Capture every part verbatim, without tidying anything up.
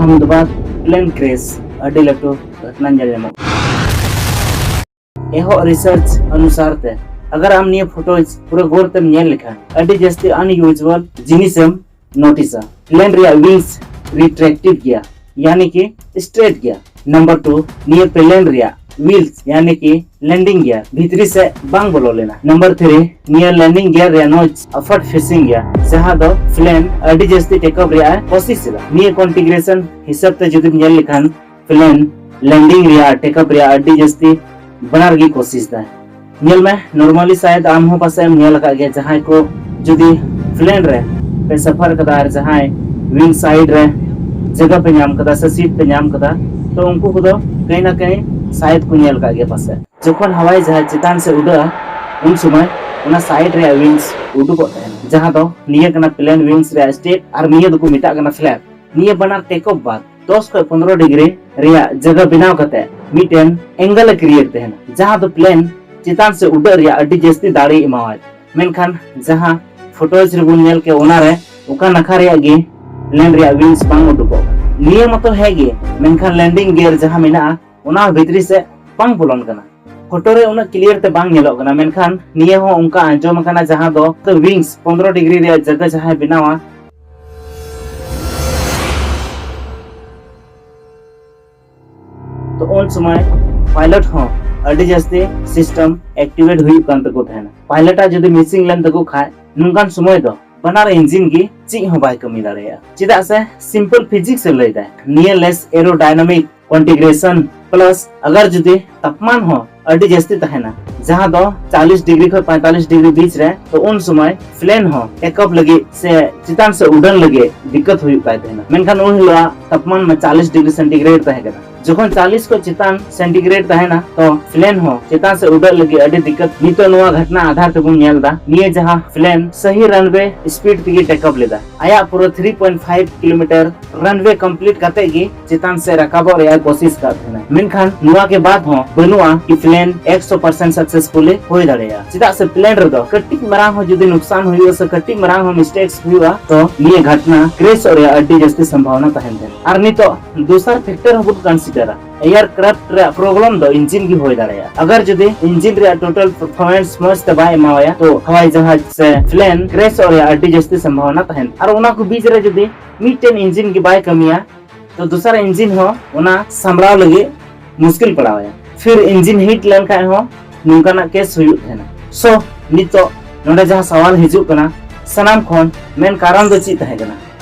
Ahmedabad plan ᱠᱨᱮᱥ ᱟᱹᱰᱤ ᱞᱟᱹᱴᱩ ᱜᱷᱚᱴᱱᱟ ᱧᱮᱞ ᱧᱟᱢᱚᱜ ᱠᱟᱱᱟ᱾ ᱮᱦᱚᱵ ᱨᱤᱥᱟᱨᱪ ᱚᱱᱩᱥᱟᱨ ᱛᱮ, ᱟᱜᱟᱨ ᱟᱢ ᱱᱤᱭᱟᱹ ᱯᱷᱳᱴᱳᱡᱽ ᱯᱩᱨᱟᱹ ᱜᱚᱨ ᱛᱮᱢ ᱧᱮᱞ ᱞᱮᱠᱷᱟᱱ, ᱟᱹᱰᱤ ᱡᱟᱹᱥᱛᱤ ᱟᱱᱭᱩᱡᱩᱣᱟᱞ ᱡᱤᱱᱤᱥ ᱮᱢ ᱱᱳᱴᱤᱥᱟ᱾ ᱯᱞᱮᱱ ᱨᱮᱭᱟᱜ ᱣᱤᱝᱥ ᱨᱤᱴᱨᱮᱠᱴᱤᱵᱷ ᱜᱮᱭᱟ, ᱭᱟᱱᱤ ᱠᱤ ᱥᱴᱨᱮᱴ ᱜᱮᱭᱟ᱾ ᱱᱟᱢᱵᱟᱨ ᱴᱩ, ᱱᱤᱭᱟᱹ ᱯᱞᱮᱱ ᱨᱮᱭᱟᱜ ᱣᱤᱝᱥ ᱭᱟᱱᱤ ᱠᱤ ᱞᱮᱱᱰᱤᱝ ᱜᱤᱭᱟᱨ ᱵᱷᱤᱛᱨᱤ ᱥᱮᱫ ᱵᱟᱝ ᱵᱚᱞᱚ ᱞᱮᱱᱟ᱾ ᱱᱟᱢᱵᱟᱨ ᱛᱷᱨᱤ, ᱱᱤᱭᱟᱹ ᱞᱮᱱᱰᱤᱝ ᱜᱤᱭᱟᱨ ᱨᱮᱭᱟᱜ ᱱᱚᱡᱽ ᱟᱯᱣᱟᱨᱰ ᱯᱷᱮᱥᱤᱝ ᱜᱮᱭᱟ, ᱡᱟᱦᱟᱸ ᱫᱚ ᱯᱞᱮᱱ ᱟᱹᱰᱤ ᱡᱟᱹᱥᱛᱤ ᱴᱮᱠ ᱚᱯ ᱨᱮᱭᱟᱜ ᱮ ᱠᱳᱥᱤᱥ ᱮᱫᱟ᱾ ᱱᱤᱭᱟᱹ ᱠᱚᱱᱴᱤᱜᱨᱮᱥᱚᱱ ᱦᱤᱥᱟᱹᱵ ᱛᱮ ᱡᱩᱫᱤᱢ ᱧᱮᱞ ᱞᱮᱠᱷᱟᱱ, ᱯᱞᱮᱱ ᱞᱮᱱᱰᱤᱝ ᱨᱮᱭᱟᱜ, ᱴᱮᱠ ᱚᱯ ᱨᱮᱭᱟᱜ ᱟᱹᱰᱤ ᱡᱟᱹᱥᱛᱤ ᱵᱟᱱᱟᱨ ᱜᱮ ᱠᱳᱥᱤᱥ ᱫᱟᱭ᱾ ᱧᱮᱞ ᱢᱮ, ᱱᱚᱨᱢᱟᱞᱤ ᱥᱟᱭᱮᱫ ᱟᱢ ᱦᱚᱸ ᱯᱟᱥᱮᱡ ᱮᱢ ᱧᱮᱞ ᱟᱠᱟᱫ ᱜᱮᱭᱟ, ᱡᱟᱦᱟᱸᱭ ᱠᱚ ᱡᱩᱫᱤ ᱯᱞᱮᱱ ᱨᱮ ᱯᱮ ᱥᱟᱯᱷᱟᱨ ᱠᱟᱫᱟ ᱟᱨ ᱡᱟᱦᱟᱸᱭ ᱣᱤᱝ ᱥᱟᱭᱤᱰ ᱨᱮ ᱡᱟᱭᱜᱟ ᱯᱮ ᱧᱟᱢ ᱠᱟᱫᱟ ᱥᱮ ᱥᱤᱴ ᱯᱮ ᱧᱟᱢ ᱠᱟᱫᱟ, ᱛᱚ ᱩᱱᱠᱩ ᱠᱚᱫᱚ ᱠᱟᱹᱦᱤ ᱱᱟ ᱠᱟᱹᱦᱤ ᱥᱟᱭᱮᱫ ᱠᱚ ᱧᱮᱞ ᱟᱠᱟᱫ ᱜᱮᱭᱟ ᱯᱟᱥᱮᱡ᱾ ᱡᱚᱠᱷᱚᱱ ᱦᱟᱣᱟᱭ ᱡᱟᱦᱟᱡᱽ ᱪᱮᱛᱟᱱ ᱥᱮ ᱩᱰᱟᱹᱜᱼᱟ, ᱩᱱ ᱥᱚᱢᱚᱭ ᱚᱱᱟ ᱥᱟᱭᱤᱰ ᱨᱮᱭᱟᱜ ᱣᱤᱝᱥ ᱩᱰᱩᱠᱚᱜ ᱛᱟᱦᱮᱱᱟ, ᱡᱟᱦᱟᱸ ᱫᱚ ᱱᱤᱭᱟᱹ ᱠᱟᱱᱟ ᱯᱞᱮᱱ ᱣᱤᱝᱥ ᱨᱮᱭᱟᱜ ᱥᱴᱮᱯ ᱟᱨ ᱱᱤᱭᱟᱹ ᱫᱚᱠᱚ ᱢᱮᱛᱟᱜ ᱠᱟᱱᱟ ᱯᱷᱞᱮᱯ᱾ ᱱᱤᱭᱟᱹ ᱵᱟᱱᱟᱨ ᱴᱮᱠ ᱚᱯ ᱵᱟᱫ ᱫᱚᱥ ᱠᱷᱚᱱ ᱯᱚᱱᱨᱚ ᱰᱤᱜᱽᱨᱤ ᱨᱮᱭᱟᱜ ᱡᱟᱭᱜᱟ ᱵᱮᱱᱟᱣ ᱠᱟᱛᱮ ᱢᱤᱫᱴᱮᱱ ᱮᱝᱜᱮᱞ ᱮ ᱠᱨᱤᱭᱮᱴ ᱛᱟᱦᱮᱱᱟ, ᱡᱟᱦᱟᱸ ᱫᱚ ᱯᱞᱮᱱ ᱪᱮᱛᱟᱱ ᱥᱮ ᱩᱰᱟᱹᱜ ᱨᱮᱭᱟᱜ ᱟᱹᱰᱤ ᱡᱟᱹᱥᱛᱤ ᱫᱟᱲᱮ ᱮᱢᱟᱣᱟᱭ᱾ ᱢᱮᱱᱠᱷᱟᱱ ᱡᱟᱦᱟᱸ ᱯᱷᱳᱴᱳᱡᱽ ᱨᱮᱵᱚᱱ ᱧᱮᱞ ᱠᱮᱫ, ᱚᱱᱟᱨᱮ ᱚᱠᱟ ᱱᱟᱠᱷᱟ ᱨᱮᱭᱟᱜ ᱜᱮ ᱯᱞᱮᱱ ᱨᱮᱭᱟᱜ ᱣᱤᱝᱥ ᱵᱟᱝ ᱩᱰᱩᱠᱚᱜ ᱠᱟᱱᱟ᱾ ᱱᱤᱭᱟᱹ ᱢᱟᱛᱚ ᱦᱮᱸ ᱜᱮ, ᱢᱮᱱᱠᱷᱟᱱ ᱞᱮᱱᱰᱤᱝ ᱜᱤᱭᱟᱨ ᱡᱟᱦᱟᱸ ᱢᱮᱱᱟᱜᱼᱟ, ᱚᱱᱟ ᱦᱚᱸ ᱵᱷᱤᱛᱨᱤ ᱥᱮᱫ ᱵᱟᱝ ᱵᱚᱞᱚᱱ ᱠᱟᱱᱟ᱾ ᱯᱷᱳᱴᱳ ᱨᱮ ᱩᱱᱟᱹᱜ ᱠᱞᱤᱭᱟᱨ ᱛᱮ ᱵᱟᱝ ᱧᱮᱞᱚᱜ ᱠᱟᱱᱟ, ᱢᱮᱱᱠᱷᱟᱱ ᱱᱤᱭᱟᱹ ᱦᱚᱸ ᱚᱱᱠᱟ ᱟᱸᱡᱚᱢ ᱟᱠᱟᱱᱟ, ᱡᱟᱦᱟᱸ ᱫᱚ ᱣᱤᱝᱥ ᱯᱚᱱᱨᱚ ᱰᱤᱜᱽᱨᱤ ᱨᱮᱭᱟᱜ ᱡᱟᱭᱜᱟ ᱡᱟᱦᱟᱸᱭ ᱵᱮᱱᱟᱣᱟ, ᱛᱚ ᱩᱱ ᱥᱚᱢᱚᱭ ᱯᱟᱭᱞᱚᱴ ᱦᱚᱸ ᱟᱹᱰᱤ ᱡᱟᱹᱥᱛᱤ ᱥᱤᱥᱴᱮᱢ ᱮᱠᱴᱤᱵᱷᱮᱴ ᱦᱩᱭᱩᱜ ᱠᱟᱱ ᱛᱟᱠᱚ ᱛᱟᱦᱮᱱᱟ᱾ ᱯᱟᱭᱞᱚᱴ ᱟᱜ ᱡᱩᱫᱤ ᱢᱤᱥᱤᱝ ᱞᱮᱱ ᱛᱟᱠᱚ ᱠᱷᱟᱡ, ᱱᱚᱝᱠᱟᱱ ᱥᱚᱢᱚᱭ ᱫᱚ ᱵᱟᱱᱟᱨ ᱤᱧᱡᱤᱱ ᱜᱮ ᱪᱮᱫ ᱦᱚᱸ ᱵᱟᱭ ᱠᱟᱹᱢᱤ ᱫᱟᱲᱮᱭᱟᱜᱼᱟ, ᱪᱮᱫᱟᱜ ᱥᱮ ᱥᱤᱢᱯᱚᱞ ᱯᱷᱤᱡᱤᱠᱥ ᱮ ᱞᱟᱹᱭ ᱫᱟᱭ, ᱱᱤᱭᱟᱹ ᱞᱮᱥ ᱮᱨᱳᱰᱟᱭᱱᱟᱢᱤᱠ ᱠᱚᱱᱴᱤᱜᱨᱮᱥᱚᱱ ᱯᱞᱟᱥ ᱟᱜᱟᱨ ᱡᱩᱫᱤ ᱛᱟᱯᱢᱟᱱ ᱦᱚᱸ ᱟᱹᱰᱤ ᱡᱟᱹᱥᱛᱤ ᱛᱟᱦᱮᱱᱟ, ᱡᱟᱦᱟᱸ ᱫᱚ ᱪᱟᱞᱤᱥ ᱰᱤᱜᱽᱨᱤ ᱠᱷᱚᱱ ᱯᱚᱸᱭᱛᱟᱞᱤᱥ ᱰᱤᱜᱽᱨᱤ ᱵᱤᱪ ᱨᱮ, ᱛᱚ ᱩᱱ ᱥᱚᱢᱚᱭ ᱯᱞᱮᱱ ᱦᱚᱸ ᱴᱮᱠ ᱚᱯ ᱞᱟᱹᱜᱤᱫ ᱥᱮ ᱪᱮᱛᱟᱱ ᱥᱮ ᱩᱰᱟᱹᱱ ᱞᱟᱹᱜᱤᱫ ᱫᱤᱠᱠᱟᱛ ᱦᱩᱭᱩᱜ ᱛᱟᱭ ᱛᱟᱦᱮᱱᱟ᱾ ᱢᱮᱱᱠᱷᱟᱱ ᱩᱱ ᱦᱤᱞᱳᱜ ᱛᱟᱯᱢᱟᱱ ᱢᱟ ᱪᱟᱞᱤᱥ ᱰᱤᱜᱽᱨᱤ ᱥᱮᱱᱴᱤᱜᱨᱮᱰ ᱛᱟᱦᱮᱸ ᱠᱟᱱᱟ, ᱡᱚᱠᱷᱚᱱ ᱪᱟᱞᱤᱥ ᱠᱷᱚᱱ ᱪᱮᱛᱟᱱ ᱥᱮᱱᱴᱤᱜᱨᱮᱰ ᱛᱟᱦᱮᱱᱟ, ᱛᱚ ᱯᱞᱮᱱ ᱦᱚᱸ ᱪᱮᱛᱟᱱ ᱥᱮ ᱩᱰᱟᱹᱜ ᱞᱟᱹᱜᱤᱫ ᱟᱹᱰᱤ ᱫᱤᱠᱠᱟᱛ᱾ ᱱᱤᱛᱚᱜ ᱱᱚᱣᱟ ᱜᱷᱚᱴᱱᱟ ᱟᱫᱷᱟᱨ ᱛᱮᱵᱚᱱ ᱧᱮᱞ ᱮᱫᱟ, ᱱᱤᱭᱟᱹ ᱡᱟᱦᱟᱸ ᱯᱞᱮᱱ ᱥᱟᱹᱦᱤ ᱨᱟᱱᱣᱮ ᱥᱯᱤᱰ ᱛᱮᱜᱮ ᱴᱮᱠ ᱟᱯ ᱞᱮᱫᱟ᱾ ᱟᱭᱟᱜ ᱯᱩᱨᱟᱹ three point five kilometre runway complete ᱠᱟᱛᱮ ᱜᱮ ᱪᱮᱛᱟᱱ ᱥᱮ ᱨᱟᱠᱟᱵᱚᱜ ᱨᱮᱭᱟᱜ ᱠᱳᱥᱤᱥ ᱠᱟᱜ ᱛᱟᱦᱮᱱᱟ, ᱢᱮᱱᱠᱷᱟᱱ ᱱᱚᱣᱟ ᱠᱮ ᱵᱟᱫ ᱦᱚᱸ ᱵᱟᱹᱱᱩᱜᱼᱟ ᱠᱤ ᱯᱞᱮᱱ ᱮᱠᱥᱚ ᱯᱟᱨᱥᱮᱱᱴ ᱥᱟᱠᱥᱮᱥᱯᱷᱩᱞᱤ ᱦᱩᱭ ᱫᱟᱲᱮᱭᱟᱜᱼᱟ᱾ ᱪᱮᱫᱟᱜ ᱥᱮ ᱯᱞᱮᱱ ᱨᱮᱫᱚ ᱠᱟᱹᱴᱤᱡ ᱢᱟᱨᱟᱝ ᱦᱚᱸ ᱡᱩᱫᱤ ᱱᱩᱠᱥᱟᱱ ᱦᱩᱭᱩᱜᱼᱟ ᱥᱮ ᱠᱟᱹᱴᱤᱡ ᱢᱟᱨᱟᱝ ᱦᱚᱸ ᱢᱤᱥᱴᱮᱠᱥ ᱦᱩᱭᱩᱜᱼᱟ, ᱛᱚ ᱱᱤᱭᱟᱹ ᱜᱷᱚᱴᱱᱟ ᱠᱨᱮᱥᱚᱜ ᱨᱮᱭᱟᱜ ᱟᱹᱰᱤ ᱡᱟᱹᱥᱛᱤ ᱥᱚᱢᱵᱷᱟᱵᱚᱱᱟ ᱛᱟᱦᱮᱱ ᱛᱟᱦᱮᱱᱟ᱾ ᱟᱨ ᱱᱤᱛᱚᱜ ᱫᱚᱥᱟᱨ ᱯᱷᱮᱠᱴᱚᱨ ᱦᱚᱸᱵᱚᱱ ᱠᱚᱱᱥᱤᱰᱟᱨᱟ᱾ ᱮᱭᱟᱨ ᱠᱨᱟᱯᱴ ᱨᱮᱭᱟᱜ ᱯᱨᱚᱵᱞᱮᱢ ᱫᱚ ᱤᱧᱡᱤᱱ ᱜᱮ ᱦᱩᱭ ᱫᱟᱲᱮᱭᱟᱜᱼᱟ᱾ ᱟᱜᱟᱨ ᱡᱩᱫᱤ ᱤᱧᱡᱤᱱ ᱨᱮᱭᱟᱜ ᱴᱳᱴᱟᱞ ᱯᱟᱨᱯᱷᱚᱨᱢᱮᱱᱥ ᱢᱚᱸᱡᱽ ᱛᱮ ᱵᱟᱭ ᱮᱢᱟᱣᱟᱭᱟ, ᱛᱚ ᱦᱟᱣᱟᱭ ᱡᱟᱦᱟᱡᱽ ᱥᱮ ᱯᱞᱮᱱ ᱠᱨᱮᱥᱚᱜ ᱨᱮᱭᱟᱜ ᱟᱹᱰᱤ ᱡᱟᱹᱥᱛᱤ ᱥᱚᱢᱵᱷᱟᱵᱚᱱᱟ ᱛᱟᱦᱮᱱ᱾ ᱟᱨ ᱚᱱᱟ ᱠᱚ ᱵᱤᱪ ᱨᱮ ᱡᱩᱫᱤ ᱢᱤᱫᱴᱮᱱ ᱤᱧᱡᱤᱱ ᱜᱮ ᱵᱟᱭ ᱠᱟᱹᱢᱤᱭᱟ, ᱛᱚ ᱫᱚᱥᱟᱨ ᱤᱧᱡᱤᱱ ᱦᱚᱸ ᱚᱱᱟ ᱥᱟᱢᱵᱲᱟᱣ ᱞᱟᱹᱜᱤᱫ ᱢᱩᱥᱠᱤᱞ ᱯᱟᱲᱟᱣᱟᱭᱟ᱾ ᱯᱷᱤᱨ ᱤᱧᱡᱤᱱ ᱦᱤᱴ ᱞᱮᱱᱠᱷᱟᱱ ᱦᱚᱸ ᱱᱚᱝᱠᱟᱱᱟᱜ ᱠᱮᱥ ᱦᱩᱭᱩᱜ ᱛᱟᱦᱮᱱᱟ᱾ ᱥᱳ, ᱱᱤᱛᱚᱜ ᱱᱚᱰᱮ ᱡᱟᱦᱟᱸ ᱥᱟᱣᱟᱞ ᱦᱤᱡᱩᱜ ᱠᱟᱱᱟ, ᱥᱟᱱᱟᱢ ᱠᱷᱚᱱ ᱢᱮᱱ ᱠᱟᱨᱚᱱ ᱫᱚ ᱪᱮᱫ ᱛᱟᱦᱮᱸ ᱠᱟᱱᱟ?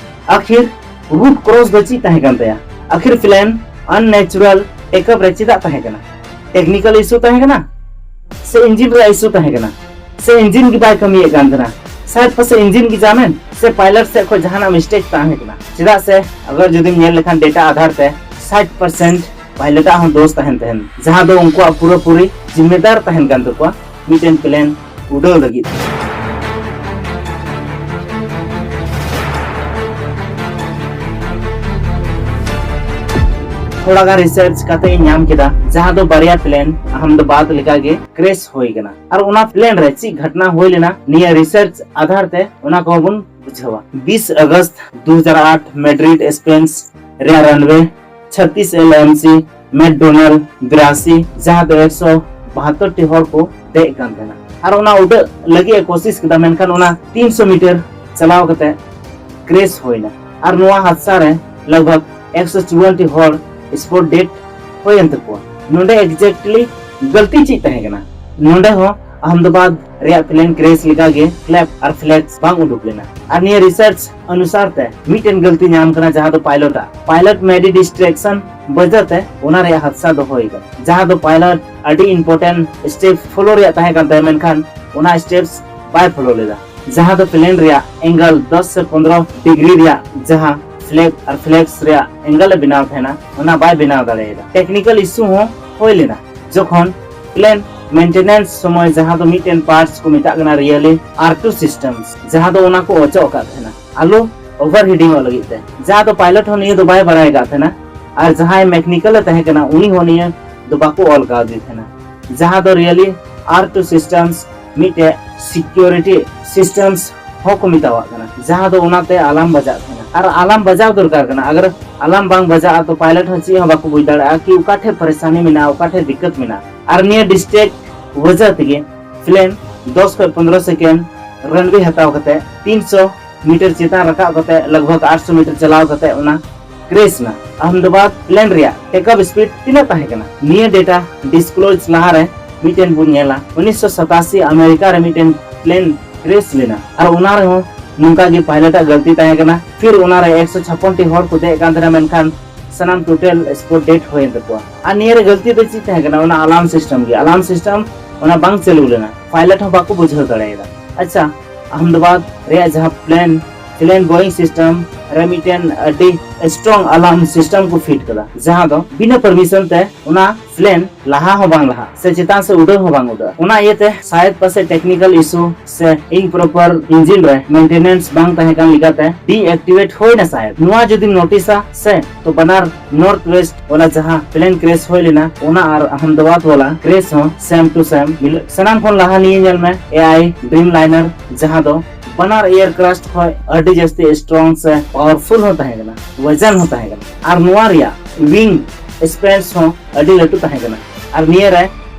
ᱟᱠᱷᱤᱨ ᱨᱩᱴ ᱠᱚᱡ ᱫᱚ ᱪᱮᱫ ᱛᱟᱦᱮᱸ ᱠᱟᱱ ᱛᱟᱭᱟ? ᱟᱠᱷᱤᱨ ᱯᱞᱮᱱ ᱟᱱᱱᱮᱪᱩᱨᱟᱞ ᱴᱮᱠ ᱟᱯ ᱨᱮ ᱪᱮᱫᱟᱜ ᱛᱟᱦᱮᱸ ᱠᱟᱱᱟ? ᱴᱮᱠᱱᱤᱠᱟᱞ ᱤᱥᱩ ᱛᱟᱦᱮᱸ ᱠᱟᱱᱟ ᱥᱮ ᱤᱧᱡᱤᱱ ᱨᱮᱭᱟᱜ ᱤᱥᱩ ᱛᱟᱦᱮᱸ ᱠᱟᱱᱟ ᱥᱮ ᱤᱧᱡᱤᱱ ᱜᱮ ᱵᱟᱭ ᱠᱟᱹᱢᱤᱭᱮᱫ ᱠᱟᱱ ᱛᱟᱦᱮᱱᱟ? ᱥᱟᱴ ᱯᱟᱨᱥᱮᱱᱴ ᱤᱧᱡᱤᱱ ᱜᱮ ᱡᱟᱢᱮᱱ ᱥᱮ ᱯᱟᱭᱞᱚᱴ ᱥᱮᱫ ᱠᱷᱚᱱ ᱡᱟᱦᱟᱱᱟᱜ ᱢᱤᱥᱴᱮᱠ ᱛᱟᱦᱮᱸ ᱠᱟᱱᱟ? ᱪᱮᱫᱟᱜ ᱥᱮ ᱟᱜᱟᱨ ᱡᱩᱫᱤᱢ ᱧᱮᱞ ᱞᱮᱠᱷᱟᱱ ᱰᱮᱴᱟ ᱟᱫᱷᱟᱨ ᱛᱮ ᱥᱟᱴ ᱯᱟᱨᱥᱮᱱᱴ ᱯᱟᱭᱞᱚᱴᱟᱜ ᱦᱚᱸ ᱫᱳᱥ ᱛᱟᱦᱮᱱ ᱛᱟᱦᱮᱱ, ᱡᱟᱦᱟᱸ ᱫᱚ ᱩᱱᱠᱩᱣᱟᱜ ᱯᱩᱨᱟᱹᱯᱩᱨᱤ ᱡᱤᱢᱢᱮᱫᱟᱨ ᱛᱟᱦᱮᱱ ᱠᱟᱱ ᱛᱟᱠᱚᱣᱟ ᱢᱤᱫᱴᱮᱱ ᱯᱞᱮᱱ ᱩᱰᱟᱹᱣ ᱞᱟᱹᱜᱤᱫ᱾ ᱛᱷᱚᱲᱟ ᱜᱟᱱ ᱨᱤᱥᱟᱨᱪ ᱠᱟᱛᱮ ᱤᱧ ᱧᱟᱢ ᱠᱮᱫᱟ, ᱡᱟᱦᱟᱸ ᱫᱚ ᱵᱟᱨᱭᱟ ᱯᱞᱮᱱ ᱟᱦᱢᱮᱫᱟᱵᱟᱫ ᱞᱮᱠᱟᱜᱮ ᱠᱨᱮᱥ ᱦᱩᱭ ᱠᱟᱱᱟ᱾ ᱟᱨ ᱚᱱᱟ ᱯᱞᱮᱱ ᱨᱮ ᱪᱮᱫ ᱜᱷᱚᱴᱱᱟ ᱦᱩᱭ ᱞᱮᱱᱟ, ᱱᱤᱭᱟᱹ ᱨᱤᱥᱟᱨᱪ ᱟᱫᱷᱟᱨ ᱛᱮ ᱚᱱᱟ ᱠᱚᱦᱚᱸ ᱵᱚᱱ ᱵᱩᱡᱷᱟᱹᱣᱟ᱾ ᱵᱤᱥ ᱟᱜᱚᱥᱴ ᱫᱩ ᱦᱟᱡᱟᱨ ᱟᱴ, ᱢᱮᱰᱨᱤᱰ ᱥᱯᱮᱱ ᱨᱮᱭᱟᱜ ᱨᱟᱱᱣᱮ ᱪᱷᱟᱛᱤᱥ ᱮᱞ ᱮᱢ ᱥᱤ ᱢᱮᱠᱰᱳᱱᱟᱞᱰ ᱵᱤᱨᱟᱥᱤ, ᱡᱟᱦᱟᱸ ᱫᱚ ᱮᱠᱥᱚ ᱵᱟᱦᱟᱛᱛᱳᱨ ᱴᱤ ᱦᱚᱲ ᱠᱚ ᱫᱮᱡ ᱠᱟᱱ ᱛᱟᱦᱮᱱᱟ᱾ ᱟᱨ ᱚᱱᱟ ᱩᱰᱟᱹᱜ ᱞᱟᱹᱜᱤᱫ ᱮ ᱠᱳᱥᱤᱥ ᱠᱮᱫᱟ, ᱢᱮᱱᱠᱷᱟᱱ ᱚᱱᱟ ᱛᱤᱱᱥᱚ ᱢᱤᱴᱟᱨ ᱪᱟᱞᱟᱣ ᱠᱟᱛᱮ ᱠᱨᱮᱥ ᱦᱩᱭᱱᱟ᱾ ᱟᱨ ᱱᱚᱣᱟ ᱦᱟᱫᱥᱟ ᱨᱮ ᱞᱟᱜᱽ ᱵᱷᱟᱜᱽ ᱮᱠᱥᱚ ᱪᱩᱣᱟᱱ ᱴᱤ ᱦᱚᱲ ᱥᱯᱚᱴ ᱰᱮᱰ ᱦᱩᱭᱮᱱ ᱛᱟᱠᱚᱣᱟ᱾ ᱱᱚᱰᱮ ᱮᱠᱡᱮᱠᱴᱞᱤ ᱜᱟᱹᱞᱛᱤ ᱪᱮᱫ ᱛᱟᱦᱮᱸ ᱠᱟᱱᱟ? ᱱᱚᱰᱮ ᱦᱚᱸ ᱟᱦᱢᱮᱫᱟᱵᱟᱫ ᱨᱮᱭᱟᱜ ᱯᱞᱮᱱ ᱠᱨᱮᱥ ᱞᱮᱠᱟᱜᱮ ᱯᱷᱞᱮᱯ ᱟᱨ ᱯᱷᱞᱮᱠᱥ ᱵᱟᱝ ᱩᱰᱩᱠ ᱞᱮᱱᱟ᱾ ᱟᱨ ᱱᱤᱭᱟᱹ ᱨᱤᱥᱟᱨᱪ ᱚᱱᱩᱥᱟᱨ ᱛᱮ ᱢᱤᱫᱴᱮᱱ ᱜᱟᱹᱞᱛᱤ ᱧᱟᱢ ᱠᱟᱱᱟ, ᱡᱟᱦᱟᱸ ᱫᱚ ᱯᱟᱭᱞᱚᱴ ᱟᱜ᱾ ᱯᱟᱭᱞᱚᱴ ᱢᱮᱰᱤ ᱰᱤᱥᱴᱨᱮᱠᱥᱚᱱ ᱵᱟᱡᱟᱣ ᱛᱮ ᱚᱱᱟ ᱨᱮᱭᱟᱜ ᱦᱟᱫᱥᱟ ᱫᱚ ᱦᱩᱭ ᱠᱟᱱᱟ, ᱡᱟᱦᱟᱸ ᱫᱚ ᱯᱟᱭᱞᱚᱴ ᱟᱹᱰᱤ ᱤᱢᱯᱚᱨᱴᱮᱱᱴ ᱥᱴᱮᱯ ᱯᱷᱚᱞᱳ ᱨᱮᱭᱟᱜ ᱛᱟᱦᱮᱸ ᱠᱟᱱ ᱛᱟᱭᱟ, ᱢᱮᱱᱠᱷᱟᱱ ᱚᱱᱟ ᱥᱴᱮᱯᱥ ᱵᱟᱭ ᱯᱷᱚᱞᱳ ᱞᱮᱫᱟ, ᱡᱟᱦᱟᱸ ᱫᱚ ᱯᱞᱮᱱ ᱨᱮᱭᱟᱜ ᱮᱝᱜᱮᱞ ᱫᱚᱥ ᱥᱮ ᱯᱚᱱᱫᱽᱨᱚ ᱰᱤᱜᱽᱨᱤ ᱨᱮᱭᱟᱜ ᱡᱟᱦᱟᱸ ᱯᱷᱞᱮᱜ ᱟᱨ ᱯᱷᱞᱮᱜᱥ ᱨᱮᱭᱟᱜ ᱮᱝᱜᱮᱞ ᱮ ᱵᱮᱱᱟᱣ ᱛᱟᱦᱮᱱᱟ, ᱚᱱᱟ ᱵᱟᱭ ᱵᱮᱱᱟᱣ ᱫᱟᱲᱮᱭᱟᱫᱟ᱾ ᱴᱮᱠᱱᱤᱠᱟᱞ ᱤᱥᱩ ᱦᱚᱸ ᱦᱩᱭ ᱞᱮᱱᱟ, ᱡᱚᱠᱷᱚᱱ ᱯᱞᱮᱱ ᱢᱮᱱᱴᱮᱱᱮᱱᱥ ᱥᱚᱢᱚᱭ ᱡᱟᱦᱟᱸ ᱫᱚ ᱢᱤᱫᱴᱮᱱ ᱯᱟᱨᱴᱥ ᱠᱚ ᱢᱮᱛᱟᱜ ᱠᱟᱱᱟ ᱨᱤᱭᱮᱞᱤ ᱟᱨ ᱴᱩ ᱥᱤᱥᱴᱮᱢᱥ, ᱡᱟᱦᱟᱸ ᱫᱚ ᱚᱱᱟ ᱠᱚ ᱚᱪᱚᱜ ᱟᱠᱟᱫ ᱛᱟᱦᱮᱱᱟ ᱟᱞᱚ ᱳᱵᱷᱟᱨ ᱦᱤᱰᱤᱝ ᱚᱜ ᱞᱟᱹᱜᱤᱫ ᱛᱮ, ᱡᱟᱦᱟᱸ ᱫᱚ ᱯᱟᱭᱞᱚᱴ ᱦᱚᱸ ᱱᱤᱭᱟᱹ ᱫᱚ ᱵᱟᱭ ᱵᱟᱲᱟᱭ ᱟᱠᱟᱫ ᱛᱟᱦᱮᱱᱟ ᱟᱨ ᱡᱟᱦᱟᱸᱭ ᱢᱮᱠᱟᱱᱤᱠᱟᱞ ᱮ ᱛᱟᱦᱮᱸ ᱠᱟᱱᱟ ᱩᱱᱤ ᱦᱚᱸ ᱱᱤᱭᱟᱹ ᱫᱚ ᱵᱟᱠᱚ ᱚᱞ ᱠᱟᱣᱫᱮ ᱛᱟᱦᱮᱱᱟ, ᱡᱟᱦᱟᱸ ᱫᱚ ᱨᱤᱭᱮᱞᱤ ᱟᱨ ᱴᱩ ᱥᱤᱥᱴᱮᱢᱥ ᱢᱤᱫᱴᱮᱡ ᱥᱤᱠᱤᱭᱩᱨᱤᱴᱤ ᱥᱤᱥᱴᱮᱢᱥ ᱦᱚᱸᱠᱚ ᱢᱮᱛᱟᱣᱟᱜ ᱠᱟᱱᱟ, ᱡᱟᱦᱟᱸ ᱫᱚ ᱚᱱᱟᱛᱮ ᱟᱞᱟᱨᱢ ᱵᱟᱡᱟᱜ ᱛᱟᱦᱮᱱᱟ᱾ ᱟᱨ ᱟᱞᱟᱨᱢ ᱵᱟᱡᱟᱣ ᱫᱚᱨᱠᱟᱨ ᱠᱟᱱᱟ, ᱟᱜᱟᱨ ᱟᱞᱟᱨᱢ ᱵᱟᱝ ᱵᱟᱡᱟᱜᱼᱟ ᱛᱚ ᱯᱟᱭᱞᱚᱴ ᱦᱚᱸ ᱪᱮᱫ ᱦᱚᱸ ᱵᱟᱠᱚ ᱵᱩᱡᱽ ᱫᱟᱲᱮᱭᱟᱜᱼᱟ ᱠᱤ ᱚᱠᱟ ᱴᱷᱮᱡ ᱯᱟᱨᱮᱥᱟᱱᱤ ᱢᱮᱱᱟᱜᱼᱟ, ᱚᱠᱟ ᱴᱷᱮᱡ ᱫᱤᱠᱠᱟᱛ ᱢᱮᱱᱟᱜᱼᱟ᱾ ᱟᱨ ᱱᱤᱭᱟᱹ ᱰᱤᱥᱴᱨᱮᱠᱴ ᱣᱟᱡᱟ ᱛᱮᱜᱮ ᱯᱞᱮᱱ ᱫᱚᱥ ᱠᱷᱚᱡ ᱯᱚᱱᱫᱽᱨᱚ ᱥᱮᱠᱮᱱᱰ ᱨᱟᱱᱣᱮ ᱦᱟᱛᱟᱣ ᱠᱟᱛᱮ ᱛᱤᱱ ᱥᱚ ᱢᱤᱴᱟᱨ ᱪᱮᱛᱟᱱ ᱨᱟᱠᱟᱵ ᱠᱟᱛᱮ ᱞᱟᱜᱽᱵᱷᱟᱜᱽ ᱟᱴ ᱥᱚ ᱢᱤᱴᱟᱨ ᱪᱟᱞᱟᱣ ᱠᱟᱛᱮ ᱚᱱᱟ ᱠᱨᱮᱥ ᱮᱱᱟ᱾ ᱟᱦᱢᱮᱫᱟᱵᱟᱫ ᱯᱞᱮᱱ ᱨᱮᱭᱟᱜ ᱴᱮᱠ ᱚᱯᱷ ᱥᱯᱤᱰ ᱛᱤᱱᱟᱹᱜ ᱛᱟᱦᱮᱸ ᱠᱟᱱᱟ? ᱱᱤᱭᱟᱹ ᱰᱮᱴᱟ ᱰᱤᱥᱠᱞᱳᱡᱽ ᱞᱟᱦᱟᱨᱮ ᱢᱤᱫᱴᱮᱱ ᱵᱚᱱ ᱧᱮᱞᱟ, ᱩᱱᱤᱥᱥᱚ ᱥᱟᱛᱟᱥᱤ ᱟᱢᱮᱨᱤᱠᱟ ᱨᱮ ᱢᱤᱫᱴᱮᱱ ᱯᱞᱮᱱ ᱠᱨᱮᱥ ᱞᱮᱱᱟ ᱟᱨ ᱚᱱᱟ ᱨᱮᱦᱚᱸ ᱱᱚᱝᱠᱟ ᱜᱮ ᱯᱟᱭᱞᱚᱴ ᱟᱜ ᱜᱟᱹᱞᱛᱤ ᱛᱟᱦᱮᱸ ᱠᱟᱱᱟ᱾ ᱯᱷᱤᱨ ᱚᱱᱟ ᱨᱮ ᱮᱠᱥᱚ ᱪᱷᱟᱯᱯᱚᱱ ᱴᱤ ᱦᱚᱲ ᱠᱚ ᱫᱮᱡ ᱠᱟᱱ ᱛᱟᱦᱮᱱᱟ, ᱢᱮᱱᱠᱷᱟᱱ ᱥᱟᱱᱟᱢ ᱴᱳᱴᱟᱞ ᱥᱯᱚᱴ ᱰᱮᱰ ᱦᱩᱭᱮᱱ ᱛᱟᱠᱚᱣᱟ᱾ ᱟᱨ ᱱᱤᱭᱟᱹ ᱨᱮ ᱜᱟᱹᱞᱛᱤ ᱫᱚ ᱪᱮᱫ ᱛᱟᱦᱮᱸ ᱠᱟᱱᱟ? ᱚᱱᱟ ᱟᱞᱟᱨᱢ ᱥᱤᱥᱴᱮᱢ ᱜᱮ, ᱟᱞᱟᱨᱢ ᱥᱤᱥᱴᱮᱢ ᱚᱱᱟ ᱵᱟᱝ ᱪᱟᱹᱞᱩ ᱞᱮᱱᱟ, ᱯᱟᱭᱞᱚᱴ ᱦᱚᱸ ᱵᱟᱠᱚ ᱵᱩᱡᱷᱟᱹᱣ ᱫᱟᱲᱮᱭᱟᱫᱟ᱾ ᱟᱪᱪᱷᱟ, ᱟᱦᱢᱮᱫᱟᱵᱟᱫ ᱨᱮᱭᱟᱜ ᱡᱟᱦᱟᱸ ᱯᱞᱮᱱ ᱯᱞᱮᱱ ᱵᱳᱭᱤᱝ ᱥᱤᱥᱴᱮᱢ ᱨᱮ ᱢᱤᱫᱴᱮᱱ ᱟᱹᱰᱤ ᱥᱴᱨᱚᱝ ᱟᱞᱟᱨᱢ ᱥᱤᱥᱴᱮᱢ ᱠᱚ ᱯᱷᱤᱴ ᱠᱟᱫᱟ, ᱡᱟᱦᱟᱸ ᱫᱚ ᱵᱤᱱᱟᱹ ᱯᱟᱨᱢᱤᱥᱚᱱ ᱛᱮ ᱚᱱᱟ ᱯᱞᱮᱱ ᱞᱟᱦᱟ ᱦᱚᱸ ᱵᱟᱝ ᱞᱟᱦᱟ ᱥᱮ ᱪᱮᱛᱟᱱ ᱥᱮ ᱩᱰᱟᱹᱣ ᱦᱚᱸ ᱵᱟᱝ ᱩᱰᱟᱹᱜᱼᱟ᱾ ᱚᱱᱟ ᱤᱭᱟᱹᱛᱮ ᱥᱟᱭᱮᱫ ᱯᱟᱥᱮ ᱴᱮᱠᱱᱤᱠᱟᱞ ᱤᱥᱩ ᱥᱮ ᱤᱢᱯᱨᱚᱯᱟᱨ ᱤᱧᱡᱤᱱ ᱨᱮ ᱢᱮᱱᱴᱮᱱᱮᱱᱥ ᱵᱟᱝ ᱛᱟᱦᱮᱸ ᱠᱟᱱ ᱞᱮᱠᱟᱛᱮ ᱰᱤ ᱮᱠᱴᱤᱵᱷᱮᱴ ᱦᱩᱭᱱᱟ ᱥᱟᱭᱮᱫ᱾ ᱱᱚᱣᱟ ᱡᱩᱫᱤᱢ ᱱᱳᱴᱤᱥᱟ ᱥᱮ, ᱛᱚ ᱵᱟᱱᱟᱨ ᱱᱚᱨᱛᱷ ᱣᱮᱥᱴ ᱣᱟᱞᱟ ᱡᱟᱦᱟᱸ ᱯᱞᱮᱱ ᱠᱨᱮᱥ ᱦᱩᱭ ᱞᱮᱱᱟ, ᱚᱱᱟ ᱟᱨ ᱟᱦᱢᱮᱫᱟᱵᱟᱫ ᱣᱟᱞᱟ ᱠᱨᱮᱥ ᱦᱚᱸ ᱥᱮᱢ ᱴᱩ ᱥᱮᱢ ᱢᱤᱞᱟᱹᱜ᱾ ᱥᱟᱱᱟᱢ ᱠᱷᱚᱱ ᱞᱟᱦᱟ ᱱᱤᱭᱟᱹ ᱧᱮᱞ ᱢᱮ, ᱮ ᱟᱭ ᱰᱨᱤᱢ ᱞᱟᱭᱱᱟᱨ, ᱡᱟᱦᱟᱸ ᱫᱚ ᱵᱟᱱᱟᱨ ᱮᱭᱟᱨ ᱠᱨᱟᱯᱷᱴ ᱠᱷᱚᱱ ᱟᱹᱰᱤ ᱡᱟᱹᱥᱛᱤ ᱥᱴᱨᱚᱝ ᱥᱮ ᱯᱟᱣᱟᱨᱯᱷᱩᱞ ᱦᱚᱸ ᱛᱟᱦᱮᱸ ᱠᱟᱱᱟ, ᱣᱟᱡᱟᱱ ᱦᱚᱸ ᱛᱟᱦᱮᱸ ᱠᱟᱱᱟ, ᱟᱨ ᱱᱚᱣᱟ ᱨᱮᱭᱟᱜ ᱣᱤᱝ ᱥᱯᱮᱱᱥ ᱦᱚᱸ ᱟᱹᱰᱤ ᱞᱟᱹᱴᱩ ᱛᱟᱦᱮᱸ ᱠᱟᱱᱟ᱾ ᱟᱨ ᱱᱤᱭᱟᱹ ᱨᱮ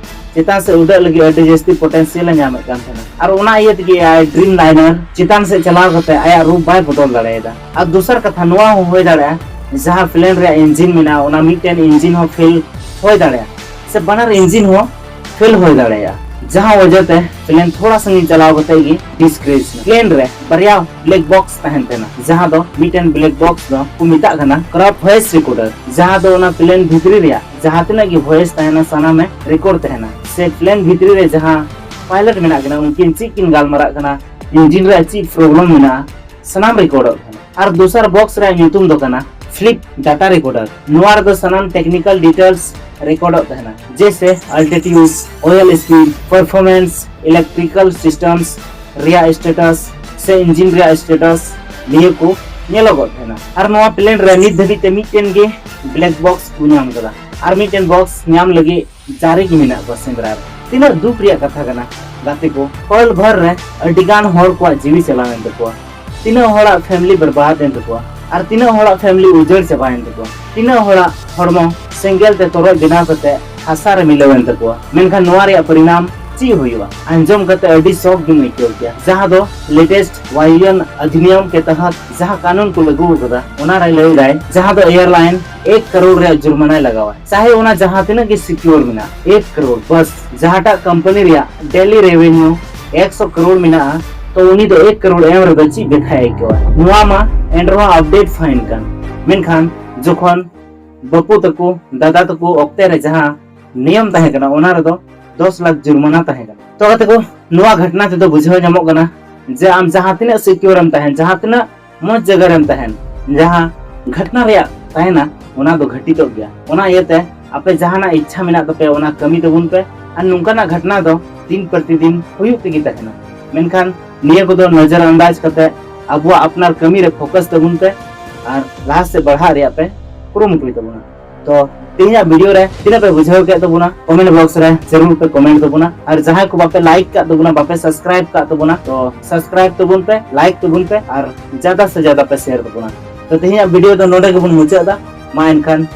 ᱪᱮᱛᱟᱱ ᱥᱮᱫ ᱩᱰᱟᱹᱜ ᱞᱟᱹᱜᱤᱫ ᱟᱹᱰᱤ ᱡᱟᱹᱥᱛᱤ ᱯᱚᱴᱮᱱᱥᱤᱭᱟᱞ ᱮ ᱧᱟᱢᱮᱫ ᱠᱟᱱ ᱛᱟᱦᱮᱱᱟ᱾ ᱟᱨ ᱚᱱᱟ ᱤᱭᱟᱹ ᱛᱮᱜᱮ ᱮ ᱟᱭ ᱰᱨᱤᱢ ᱞᱟᱭᱱᱟᱨ ᱪᱮᱛᱟᱱ ᱥᱮᱫ ᱪᱟᱞᱟᱣ ᱠᱟᱛᱮ ᱟᱭᱟᱜ ᱨᱩᱯ ᱵᱟᱭ ᱵᱚᱫᱚᱞ ᱫᱟᱲᱮᱭᱟᱫᱟ᱾ ᱟᱨ ᱫᱚᱥᱟᱨ ᱠᱟᱛᱷᱟ ᱱᱚᱣᱟ ᱦᱚᱸ ᱦᱩᱭ ᱫᱟᱲᱮᱭᱟᱜᱼᱟ, ᱡᱟᱦᱟᱸ ᱯᱞᱮᱱ ᱨᱮᱭᱟᱜ ᱤᱧᱡᱤᱱ ᱢᱮᱱᱟᱜᱼᱟ, ᱚᱱᱟ ᱢᱤᱫᱴᱮᱱ ᱤᱧᱡᱤᱱ ᱦᱚᱸ ᱯᱷᱮᱞ ᱦᱩᱭ ᱫᱟᱲᱮᱭᱟᱜᱼᱟ, ᱥᱮ ᱵᱟᱱᱟᱨ ᱤᱧᱡᱤᱱ ᱦᱚᱸ ᱯᱷᱮᱞ ᱦᱩᱭ ᱫᱟᱲᱮᱭᱟᱜᱼᱟ, ᱡᱟᱦᱟᱸ ᱚᱡᱮ ᱛᱮ ᱯᱞᱮᱱ ᱛᱷᱚᱲᱟ ᱥᱟᱺᱜᱤᱧ ᱪᱟᱞᱟᱣ ᱠᱟᱛᱮ ᱜᱮ ᱰᱤᱥᱠᱨᱮᱡᱽ ᱮᱱᱟ᱾ ᱯᱞᱮᱱ ᱨᱮ ᱵᱟᱨᱭᱟ ᱵᱞᱮᱠ ᱵᱚᱠᱥ ᱛᱟᱦᱮᱱ ᱛᱟᱦᱮᱱᱟ, ᱡᱟᱦᱟᱸ ᱫᱚ ᱢᱤᱫᱴᱮᱱ ᱵᱞᱮᱠ ᱵᱚᱠᱥ ᱫᱚ ᱠᱚ ᱢᱮᱛᱟᱜ ᱠᱟᱱᱟ ᱠᱨᱟᱯ ᱵᱷᱚᱭᱮᱥ ᱨᱮᱠᱚᱨᱰᱟᱨ, ᱡᱟᱦᱟᱸ ᱫᱚ ᱚᱱᱟ ᱯᱞᱮᱱ ᱵᱷᱤᱛᱨᱤ ᱨᱮᱭᱟᱜ ᱡᱟᱦᱟᱸ ᱛᱤᱱᱟᱹᱜ ᱜᱮ ᱵᱷᱚᱭᱮᱥ ᱛᱟᱦᱮᱱᱟ, ᱥᱟᱱᱟᱢᱮ ᱨᱮᱠᱚᱨᱰ ᱛᱟᱦᱮᱱᱟ, ᱥᱮ ᱯᱞᱮᱱ ᱵᱷᱤᱛᱨᱤ ᱨᱮ ᱡᱟᱦᱟᱸ ᱯᱟᱭᱞᱚᱴ ᱢᱮᱱᱟᱜ ᱠᱤᱱᱟ, ᱩᱱᱠᱤᱱ ᱪᱮᱫ ᱠᱤᱱ ᱜᱟᱞᱢᱟᱨᱟᱜ ᱠᱟᱱᱟ, ᱤᱧᱡᱤᱱ ᱨᱮ ᱪᱮᱫ ᱯᱨᱚᱵᱞᱮᱢ ᱢᱮᱱᱟᱜᱼᱟ, ᱥᱟᱱᱟᱢ ᱨᱮᱠᱚᱨᱰᱚᱜ ᱠᱟᱱᱟ᱾ ᱟᱨ ᱫᱚᱥᱟᱨ ᱵᱚᱠᱥ ᱨᱮᱭᱟᱜ ᱧᱩᱛᱩᱢ ᱫᱚ ᱠᱟᱱᱟ ᱯᱷᱞᱤᱯ ᱰᱟᱴᱟ ᱨᱮᱠᱚᱨᱰᱟᱨ᱾ ᱱᱚᱣᱟ ᱨᱮᱫᱚ ᱥᱟᱱᱟᱢ ᱴᱮᱠᱱᱤᱠᱟᱞ ᱰᱤᱴᱮᱞᱥ ᱨᱮᱠᱚᱨᱰᱚᱜ ᱛᱟᱦᱮᱱᱟ, ᱡᱮᱭᱥᱮ ᱟᱞᱴᱤᱴᱤᱭᱩᱰ, ᱳᱭᱮᱞ ᱥᱯᱤᱰ, ᱯᱟᱨᱯᱷᱚᱨᱢᱮᱱᱥ, ᱤᱞᱮᱠᱴᱨᱤᱠᱟᱞ ᱥᱤᱥᱴᱮᱢᱥ ᱨᱮᱭᱟᱜ ᱥᱴᱮᱴᱟᱥ ᱥᱮ ᱤᱧᱡᱤᱱ ᱨᱮᱭᱟᱜ ᱥᱴᱮᱴᱟᱥ, ᱱᱤᱭᱟᱹ ᱠᱚ ᱧᱮᱞᱚᱜᱚᱜ ᱛᱟᱦᱮᱱᱟ᱾ ᱟᱨ ᱱᱚᱣᱟ ᱯᱞᱮᱱ ᱨᱮ ᱱᱤᱛ ᱫᱷᱟᱹᱵᱤᱡ ᱛᱮ ᱢᱤᱫᱴᱮᱱ ᱜᱮ ᱵᱞᱮᱠ ᱵᱚᱠᱥ ᱠᱚ ᱧᱟᱢ ᱠᱟᱫᱟ, ᱟᱨ ᱢᱤᱫᱴᱮᱱ ᱵᱚᱠᱥ ᱧᱟᱢ ᱞᱟᱹᱜᱤᱫ ᱡᱟᱹᱨᱤ ᱜᱮ ᱢᱮᱱᱟᱜ ᱠᱚᱣᱟ ᱥᱮᱸᱫᱽᱨᱟ ᱨᱮ᱾ ᱛᱤᱱᱟᱹᱜ ᱫᱩᱠ ᱨᱮᱭᱟᱜ ᱠᱟᱛᱷᱟ ᱠᱟᱱᱟ ᱜᱟᱛᱮ ᱠᱚ, ᱯᱟᱞ ᱵᱷᱟᱨ ᱨᱮ ᱟᱹᱰᱤ ᱜᱟᱱ ᱦᱚᱲ ᱠᱚᱣᱟᱜ ᱡᱤᱣᱤ ᱪᱟᱞᱟᱣᱮᱱ ᱛᱟᱠᱚᱣᱟ, ᱛᱤᱱᱟᱹᱜ ᱦᱚᱲᱟᱜ ᱯᱷᱮᱢᱤᱞᱤ ᱵᱮᱨᱵᱟᱫ ᱮᱱ ᱛᱟᱠᱚᱣᱟ, ᱟᱨ ᱛᱤᱱᱟᱹᱜ ᱦᱚᱲᱟᱜ ᱯᱷᱮᱢᱤᱞᱤ ᱩᱡᱟᱹᱲ ᱪᱟᱵᱟᱭᱮᱱ ᱛᱟᱠᱚᱣᱟ, ᱛᱤᱱᱟᱹᱜ ᱦᱚᱲᱟᱜ ᱦᱚᱲᱢᱚ ᱥᱮᱸᱜᱮᱞ ᱛᱮ ᱛᱚᱨᱚᱡ ᱵᱮᱱᱟᱣ ᱠᱟᱛᱮ ᱦᱟᱥᱟ ᱨᱮ ᱢᱤᱞᱟᱹᱣᱮᱱ ᱛᱟᱠᱚᱣᱟ᱾ ᱢᱮᱱᱠᱷᱟᱱ ᱱᱚᱣᱟ ᱨᱮᱭᱟᱜ ᱯᱚᱨᱤᱱᱟᱢ ᱪᱮᱫ ᱦᱩᱭᱩᱜᱼᱟ? ᱟᱸᱡᱚᱢ ᱠᱟᱛᱮ ᱟᱹᱰᱤ ᱥᱚᱠ ᱜᱮᱢ ᱟᱹᱭᱠᱟᱹᱣ ᱠᱮᱭᱟ᱾ ᱡᱟᱦᱟᱸ ᱫᱚ ᱞᱮᱴᱮᱥᱴ ᱵᱟᱭᱩᱭᱟᱱ ᱚᱫᱷᱤᱱᱤᱭᱚᱢ ᱠᱮ ᱛᱟᱦᱟᱛ ᱡᱟᱦᱟᱸ ᱠᱟᱹᱱᱩᱱ ᱠᱚ ᱞᱟᱹᱜᱩ ᱟᱠᱟᱫᱟ, ᱚᱱᱟ ᱨᱮ ᱞᱟᱹᱭ ᱫᱟᱭ, ᱡᱟᱦᱟᱸ ᱫᱚ ᱮᱭᱟᱨᱞᱟᱭᱤᱱ ᱮᱠ ᱠᱟᱨᱳᱲ ᱨᱮᱭᱟᱜ ᱡᱩᱨᱢᱟᱱᱟᱭ ᱞᱟᱜᱟᱣᱟ, ᱪᱟᱦᱮ ᱚᱱᱟ ᱡᱟᱦᱟᱸ ᱛᱤᱱᱟᱹᱜ ᱜᱮ ᱥᱤᱠᱤᱭᱳᱨ ᱢᱮᱱᱟᱜ, ᱮᱠ ᱠᱟᱨᱳᱲ ᱵᱟᱥ᱾ ᱡᱟᱦᱟᱸᱴᱟᱜ ᱠᱳᱢᱯᱟᱱᱤ ᱨᱮᱭᱟᱜ ᱰᱮᱞᱤ ᱨᱮᱵᱷᱮᱱᱤᱭᱩ ᱮᱠᱥᱚ ᱠᱟᱨᱳᱲ ᱢᱮᱱᱟᱜᱼᱟ, ᱛᱚ ᱩᱱᱤ ᱫᱚ ᱮᱠ ᱠᱟᱨᱳᱲ ᱮᱢ ᱨᱮᱫᱚ ᱪᱮᱫ ᱵᱮᱠᱷᱟᱭ ᱟᱹᱭᱠᱟᱹᱣᱟ? ᱱᱚᱣᱟ ᱢᱟ ᱮᱱᱨᱮᱦᱚᱸ ᱟᱯᱰᱮᱴ ᱯᱷᱟᱭᱤᱱ ᱠᱟᱱ, ᱢᱮᱱᱠᱷᱟᱱ ᱡᱚᱠᱷᱚᱱ ᱵᱟᱹᱯᱩ ᱛᱟᱠᱚ, ᱫᱟᱫᱟ ᱛᱟᱠᱚ ᱚᱠᱛᱮ ᱨᱮ ᱡᱟᱦᱟᱸ ᱱᱤᱭᱚᱢ ᱛᱟᱦᱮᱸ ᱠᱟᱱᱟ, ᱚᱱᱟ ᱨᱮᱫᱚ ᱫᱚᱥ ᱞᱟᱠᱷ ᱡᱩᱨᱢᱟᱱᱟ ᱛᱟᱦᱮᱸ ᱠᱟᱱᱟ᱾ ᱛᱚ ᱜᱟᱛᱮ ᱠᱚ, ᱱᱚᱣᱟ ᱜᱷᱚᱴᱱᱟ ᱛᱮᱫᱚ ᱵᱩᱡᱷᱟᱹᱣ ᱧᱟᱢᱚᱜ ᱠᱟᱱᱟ ᱡᱮ ᱟᱢ ᱡᱟᱦᱟᱸ ᱛᱤᱱᱟᱹᱜ ᱥᱤᱠᱤᱭᱳᱨ ᱮᱢ ᱛᱟᱦᱮᱱ, ᱡᱟᱦᱟᱸ ᱛᱤᱱᱟᱹᱜ ᱢᱚᱡᱽ ᱡᱟᱭᱜᱟ ᱨᱮᱢ ᱛᱟᱦᱮᱱ, ᱡᱟᱦᱟᱸ ᱜᱷᱚᱴᱱᱟ ᱨᱮᱭᱟᱜ ᱛᱟᱦᱮᱱᱟ, ᱚᱱᱟ ᱫᱚ ᱜᱷᱟᱹᱴᱤᱛᱚᱜ ᱜᱮᱭᱟ᱾ ᱚᱱᱟ ᱤᱭᱟᱹᱛᱮ ᱟᱯᱮ ᱡᱟᱦᱟᱱᱟᱜ ᱤᱪᱪᱷᱟ ᱢᱮᱱᱟᱜ ᱛᱟᱯᱮᱭᱟ, ᱚᱱᱟ ᱠᱟᱹᱢᱤ ᱛᱟᱵᱚᱱ ᱯᱮ᱾ ᱟᱨ ᱱᱚᱝᱠᱟᱱᱟᱜ ᱜᱷᱚᱴᱱᱟ ᱫᱚ ᱫᱤᱱ ᱯᱨᱚᱛᱤᱫᱤᱱ ᱦᱩᱭᱩᱜ ᱛᱮᱜᱮ ᱛᱟᱦᱮᱱᱟ, ᱢᱮᱱᱠᱷᱟᱱ ᱱᱤᱭᱟᱹ ᱠᱚᱫᱚ ᱱᱚᱡᱚᱨ ᱟᱱᱫᱟᱡᱽ ᱠᱟᱛᱮ ᱟᱵᱚᱣᱟᱜ ᱟᱯᱱᱟᱨ ᱠᱟᱹᱢᱤ ᱨᱮ ᱯᱷᱳᱠᱟᱥ ᱛᱟᱵᱚᱱ ᱯᱮ ᱟᱨ ᱞᱟᱦᱟ ᱥᱮᱫ ᱵᱟᱲᱦᱟᱜ ᱨᱮᱭᱟᱜ ᱯᱮ ᱠᱩᱨᱩᱢᱩᱴᱩᱭ ᱛᱟᱵᱚᱱᱟ᱾ ᱛᱚ ᱛᱮᱦᱮᱧᱟᱜ ᱵᱷᱤᱰᱤᱭᱳ ᱨᱮ ᱛᱤᱱᱟᱹᱜ ᱯᱮ ᱵᱩᱡᱷᱟᱹᱣ ᱠᱮᱫ ᱛᱟᱵᱚᱱᱟ, ᱠᱚᱢᱮᱱᱴ ᱵᱚᱠᱥ ᱨᱮ ᱡᱟᱹᱨᱩᱲ ᱯᱮ ᱠᱚᱢᱮᱱᱴ ᱛᱟᱵᱚᱱᱟ᱾ ᱟᱨ ᱡᱟᱦᱟᱸᱭ ᱠᱚ ᱵᱟᱯᱮ ᱞᱟᱭᱤᱠ ᱠᱟᱜ ᱛᱟᱵᱚᱱᱟ, ᱵᱟᱯᱮ ᱥᱟᱵᱥᱠᱨᱟᱭᱤᱵ ᱠᱟᱜ ᱛᱟᱵᱚᱱᱟ, ᱛᱚ ᱥᱟᱵᱥᱠᱨᱟᱭᱤᱵ ᱛᱟᱵᱚᱱ ᱯᱮ, ᱞᱟᱭᱤᱠ ᱛᱟᱵᱚᱱ ᱯᱮ ᱟᱨ ᱡᱟᱫᱟ ᱥᱮ ᱡᱟᱫᱟ ᱯᱮ ᱥᱮᱭᱟᱨ ᱛᱟᱵᱚᱱᱟ᱾ ᱛᱚ ᱛᱮᱦᱮᱧᱟᱜ ᱵᱷᱤᱰᱤᱭᱳ ᱫᱚ ᱱᱚᱰᱮ ᱜᱮᱵᱚᱱ ᱢᱩᱪᱟᱹᱫ ᱮᱫᱟ᱾ ᱢᱟ ᱮᱱᱠᱷᱟᱱ